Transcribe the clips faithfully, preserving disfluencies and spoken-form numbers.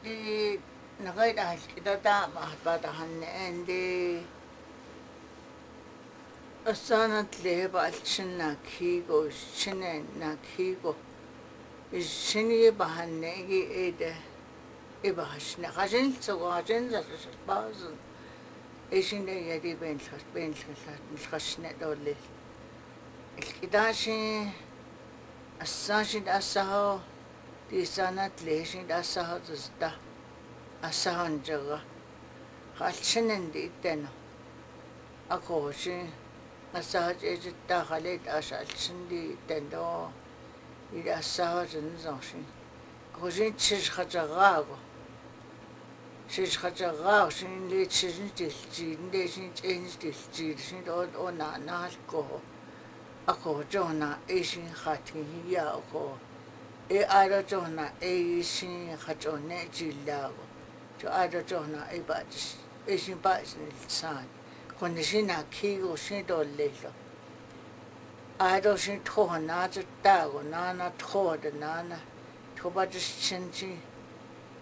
Di nakai da hal kita ta ma ba ta han ne en di. Asa na tle ba al chin na khi ko, chin ne na khi ko. Chin ye ba han ne ki e de. E ba hash ne, hash ne so, hash ne sa ba zun. E shin de ya di ben thas, ben thas, thas ne do le. Il kita shi asa shi da asa ho. Di sana tle shi da asa ho zista. Asa ho njaga. Hal chin ne di ten. Ako shi asa ho je je ta hal e asa chin di ten do. Ida asa ho zun zong shi. Ako shi chi kha jaga ko. Chi kha jaga shi le chi ni til chi de shi che ni til chi shi do do na na ko. Ako jo na e shi kha thi ya ko. E a do jo na e shi kha jo ne chi la ko. Jo a do jo na e ba chi, e shi ba chi ni sa. Ko ni shi na khi ko shi do le lo. A do shi tho na chi ta ko na na tho de na na. Tho ba chi chin chi.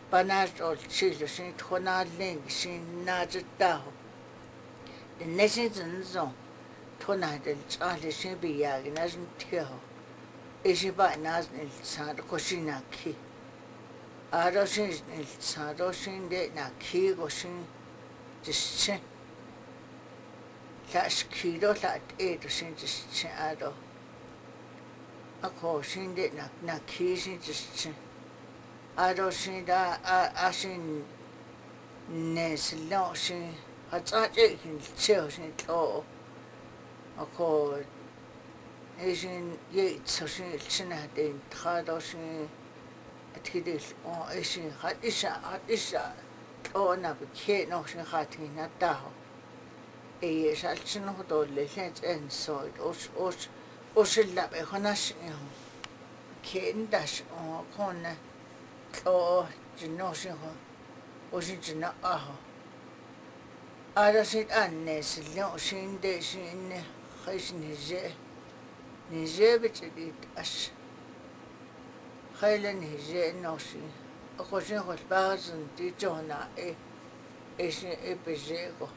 Ba na ol chi lo shi tho na ling shi na chi ta ho. De ne shi zun zong. Tho na de cha le shi bi ya ki na zun thi ho. E shi ba na zun sa ko shi na khi. A do shi ni sa do shi de na khi ko shi chi chin. Hla shi khi do hla te do shi chi chin a do. Ako shi de na na khi shi chi chin. A do shi da a a shi ne si lo shi. Ha cha che hin che shi tlo. Ako e shi ye cho shi chin ha de tha do shi. A thi de o e shi ha i sha, ha i sha. Tlo na bi khe no shi ha thi na ta ho. E ye sha chin ho do le hlen en so o o o shi lap e ho na shi ho. Khe en da shi o ko na. Tlo o chin no shi ho. O shi chin na a ho. A do shi an ne si lo shi de shi ne. Khai shi ni je. Ni je bi chi di as. Khai le ni je no shi. Ako shi ho ba zun ti jo na e. E shi e pe je ko.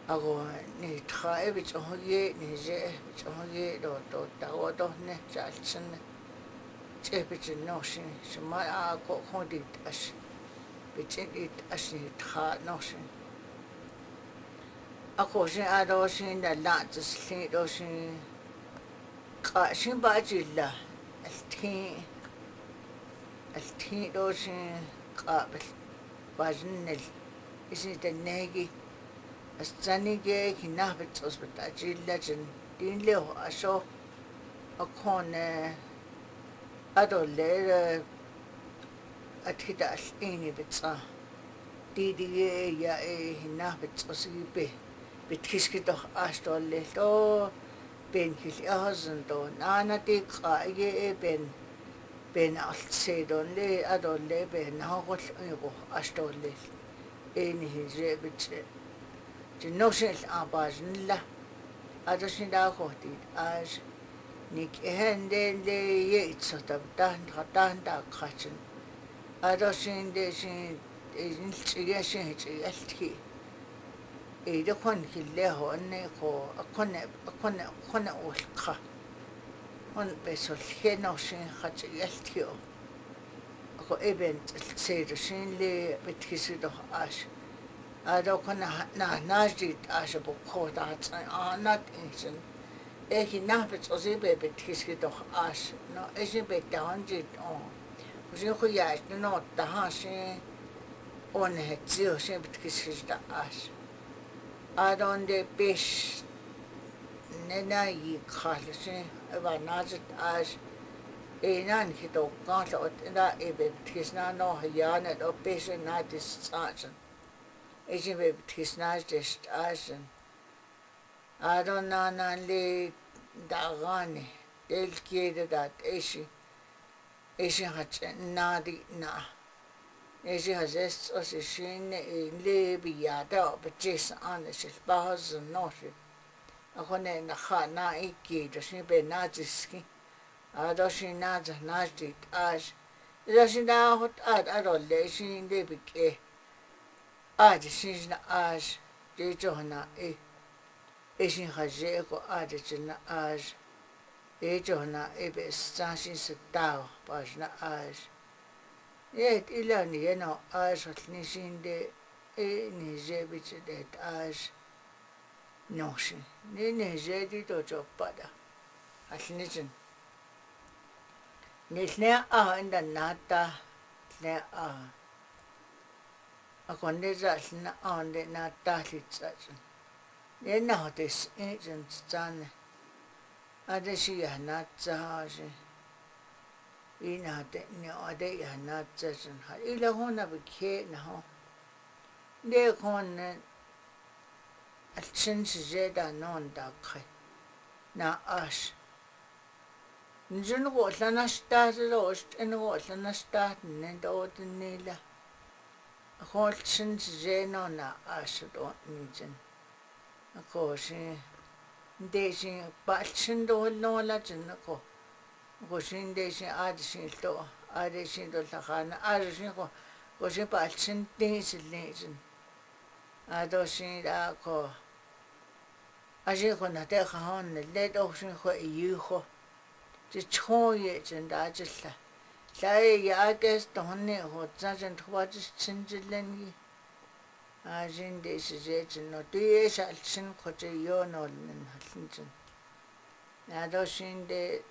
Ako ni tha e bi cho ye ni je, bi cho ye do do ta o do ne cha chin ne. Che bi chin no shi, shi ma a ko ko di ta shi. Bi chin di ta shi tha no shi. Ako shi a do shi na la chi sli do shi. Ka shi ba chi la. Al thi. Al thi do shi ka ba ba jin nel. Isi te negi. As chani ge ki na bet os bet a chi la chen. Din leo a sho. A khon ne. A do le a thi da al ini bet sa. Di di ge ya e hi na bet os gi be. Bet kis ki to as do le to. Ben ki li a zun do. Na na ti ka ye e ben. Ben al se don le a do le ben na ho ko as do le. E ni hi je bet se. Chin no shi a ba jin la. A do shi da ko ti a. Ni ke hen de le ye i cho ta ta ta ta ka chin. A do shi de shi e jin chi ya shi chi ya thi. E do kon ki le ho ne ko a kon ne a kon ne a kon ne ul kha. Kon be so le no shi kha chi ya thi o. Ako e ben se do shi le bet kis do as. A do ko na na na ji ta shi bo ko ta chan a na tin chin. E hi na bet so si be bet kis do as. No e shi be ta han ji o. Ko shi ko ya no ta ha shi. On he ji o shi bet kis da as. A don de pis. Ne na yi kha le shi. E ba na ji as. E nan ki do ka lo na e bet kis na no ya ne do pis na ti sa chan. E shi be bet kis na ji as. A don na na le da ga ne. Del ke de da e shi. E shi ha chen na di na. E shi ha zes o shi shi ne e le bi ya da o pe che sa an e shi ba ha zun no shi. A ko ne na kha na e ke do shi be na ji ski. A do shi na za na ji ta shi. Za sina hot at aro le sinde bik e. At sina as, de jo na e. E sing ha je ko at sina as. E jo na e be sa sing sa tau pa sina as. E ila ni ye no as ni sinde e ni je bi che de as. Nong sing ni ni je di to jo pa da. As ni sing. Ni sne a inda na ta sne a. Akon de za sna on de na ta hli tsa chun. De na ho te s-, i chun tsa ne. A de si ya na tsa ho si. I na te ni o de ya na tsa chun. Ha i la ho na bi khe na ho. De kon ne. Al chin si je da non da khai. Na as. Njun ko la na sta lo, en ko la na sta nen do tin ni la. Ko chin si je no na as do ni chin. Ko si de si pa chin do no la chin ko. Ko si de si a de si do, a de si do la kha na a de si ko. Ko si pa chin ti si ni chin. A do si da ko. A sing ko na te kha hon ne le do sing ko e yu ko. Chi cho ye chen da chi la. La e ya ke to ne ko cha chen thwa chi chin chi len yi. A sing de si je chen no tu ye sha chin ko chi yo no nen ha chin chin. Na do sing de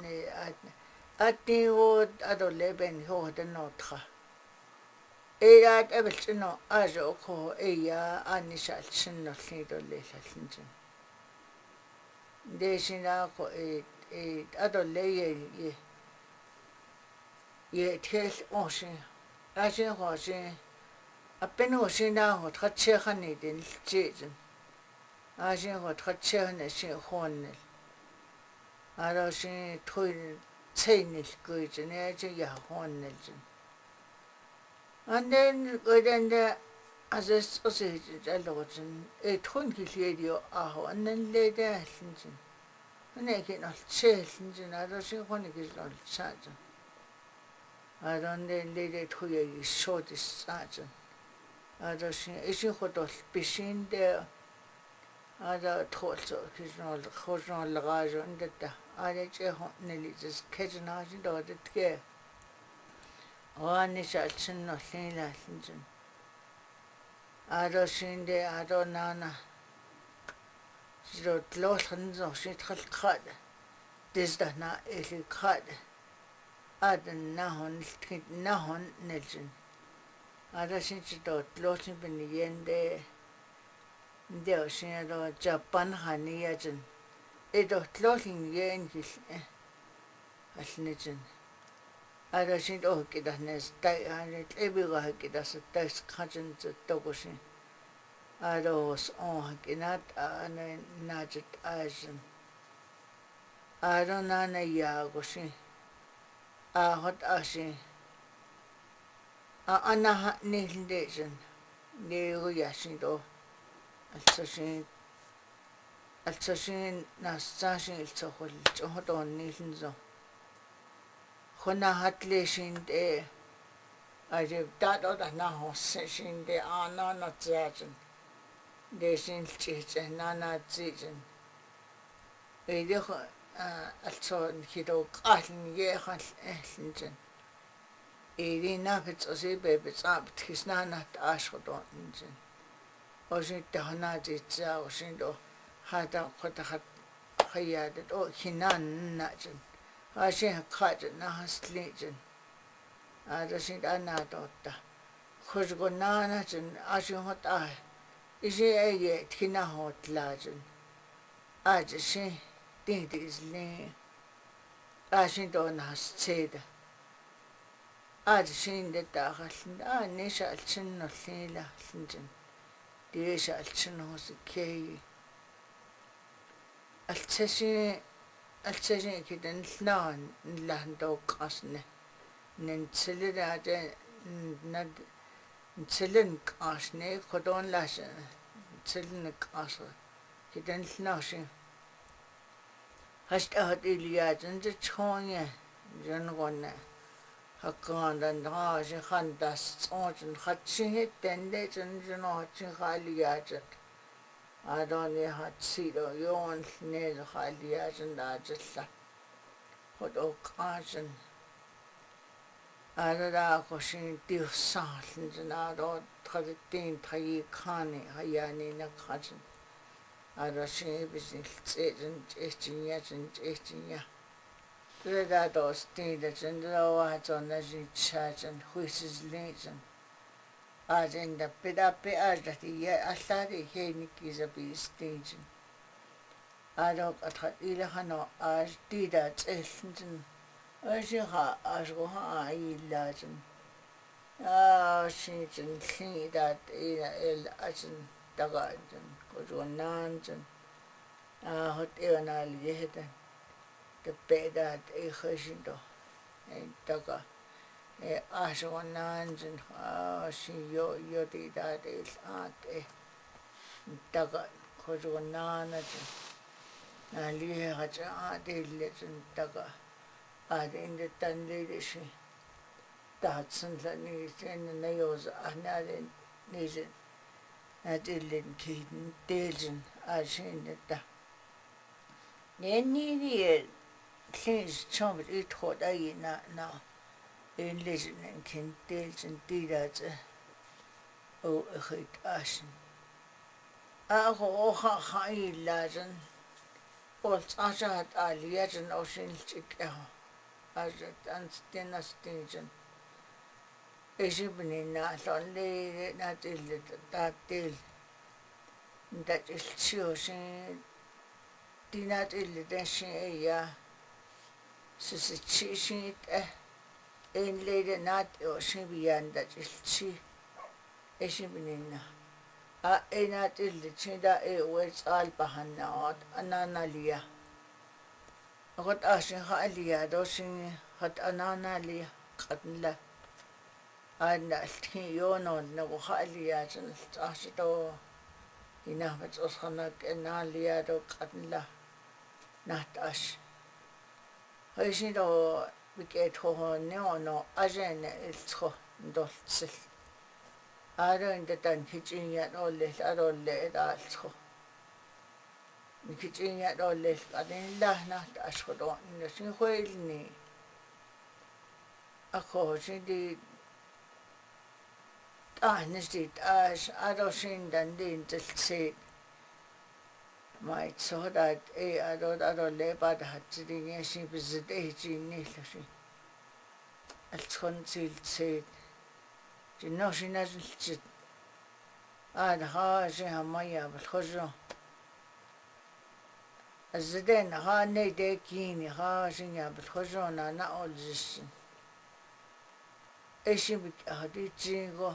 ne a, a ti wo a do le ben ko de no tha. E ya te bel chin no a jo ko e ya a ni sha chin no hli do le sha chin chin. De sina ko e, e, a do le ye, ye, ye thiel o si. A si ko si. A pen o sina ko tha che kha ni din chi chin. A si ko tha che ne si hon ne. A do si thui che ni kui chin ne chi ya hon ne chin. An den ko den de a se o se chi cha lo chin. E thun ki hlie dio a ho an den le de hli chin. An ne ki no che hli chin a do si hon ki no cha chin. A do den le de thui ye so ti sa chin. A do si e si ko do pi sin de. A da thol so ki no, ko no la ga jo nda ta. A de che ho ne li zes ke na jin do de ke. O ni sha chin no hli la hli chin. A do sin de a do na na. Si do tlo hlan zo si thal kha de. Des da na e hli kha de. A de na hon ki na hon ne chin. A do sin si do tlo sin pen yen de. Deu sing a do Japan ha ni ya chin. E do tlo hling ye en ki, eh. Al ni chin. A do sing do ki da ne stai a ni tle bi ga ki da stai kha chin to ko sing. A do s-, o ha ki na ta a ne na chit a chin. A do na na ya ko sing. A hot a sing. A, a na ha ni hlinde chin. Ni ko ya sing do. Al so sing, al so sing na sa sing il so hol cho ho do ni hlin zo. Ho na hat le sing de. A je da do da na ho se sing de a na na cha chin. De sing chi che na na chi chin. Ei de ho, a, al so ki do ka hlin ye ha hlin chin. Iri na phet so si be phet sa phet his na na ta as ko do nchin. O si ta na ti cha o si do ha ta ko ta ha ha ya de do hi na na chin. Ha si ha kha chin na ha sli chin. A do si da na do ta. Ko si ko na na chin a si ho ta. I si e ye thi na ho tla chin. A si si ti ti sli. A si do na se da. A chin de ta ka hlin, a ni sha chin no hli la hlin chin. Di sha chin ho si kei. Al che si, al che si ki den hna la do kas ne. Nen chile da je, na chile kas ne, ko don la sha, chile kas. Ki den hna si. Hasta hot ilia chen che chong ye, jen gon ne. Akan dan ha sing han das tsong cun hat sing hi ten de cun cun ha sing ha lia cun. Adon ni hat si do yon ne ha lia cun da cun la. Hot ok a cun. Ada da ko sing tiu sa cun cun ado thari tin thari kani ha ya ni na kha cun. Ado sing bi cun tse cun tse cun ya cun tse cun ya. Tua da do sting da cun da wa cun na cun cha cun hui si ling cun. A cun da pe da pe a da ti ya a sa ti he ni ki za bi sting cun. A do ka that i la hano a ti da tse cun. A si ha a so ha a i la cun. A si cun hli da ti la el a cun da ka cun ko cun nan cun. A hot e na li he ta. Te pe da te e khe sing to. E ta ka. E a so nan cun a si yo yo ti da te a te. Ta ka ko so nan a cun. Na li he ha cun a te le cun ta ka. A te in de tan le de si. Ta cun la ni cun na yo za a na le ni cun. Na te le ki te cun a si ne ta. Nen ni ni, eh, hli chom i thot ai na, na. En le nen kin tel chen ti da che. O, eh, hoi ta shin. A ko o ha ha i la chen. Ol cha cha ta lia chen o shin chik ya. A che tan stin a stin chen. E shin bini na lon le na til le ta til. Nda til chi o shin. Ti na til le ta shin e ya. Si si chi shin e. En le de na til o shin bi ya nda til chi. E shin bini na. A e na til le chi da e we tsal pa han na ot. A na na lia. Akot a shin ha lia do shin hat a na na lia. Kat la. A na thi yo no na ko ha lia chen ta shi to. Ina pa tso sa na ke na lia do kat la. Na ta shi. Hoi shi do bi ke tho ho ne o no a je ne il tso. Ndol tsil. A do in te tan khi chin ya do le a do le da tso. Ni khi chin ya do le ka din la na ta shi do ni shin hoi ni. A ko shin di ta ni si ta a do shin dan din til tse. Mai so da e a do a do le ba da chi di ni shin bi zi de chi ni lo shin. Al chon chil chit. Chin no shin na chil chit. A da ha shin ha ma ya bal ho jo. A zi de na ha ne de ki ni ha shin ya bal ho jo na na ol zi shin. E shin bi a di chin go.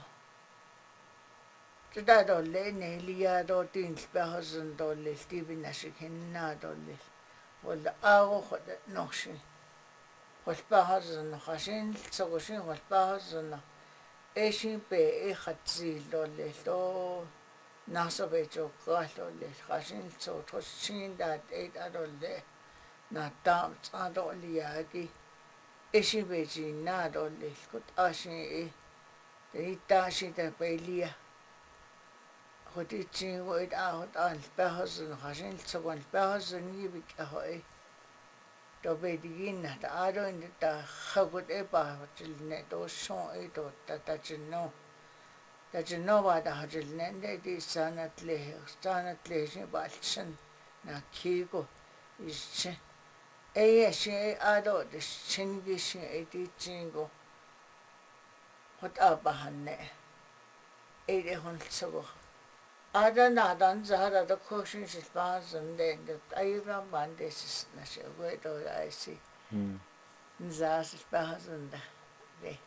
Chuta do le ne lia do tin pa ho zun do le ti bi na shi khin na do le. Wal da a go ho da no shi. Hol pa ho zun ha shin so go shin hol pa ho zun na. E shin pe e khat zi do le do. Na so pe cho ka do le ha shin so tho shin da e da do le. Na tam cha do lia ki. E shin pe chi na do le kut a shin e. Te i ta shi ta pe lia. Hoti chin go i ta hot an pa ho zun ha shin so wan pa ho zun ni bi ka ho e. To pe di gin na ta a do in ta ha kut e pa ho chil ne to so e to ta ta chin no. Ta chin no ba ta ho chil ne de di sa na tle sa na tle shin ba chin na ki ko i chin. E ya shin e a do de chin gi shin e di chin go. Hot a pa han ne. E de hon so go. A da na dan za da da ko shin si pa zun de de ai ram ban de si na shi we do ai si. Hmm. Za si pa zun da. De.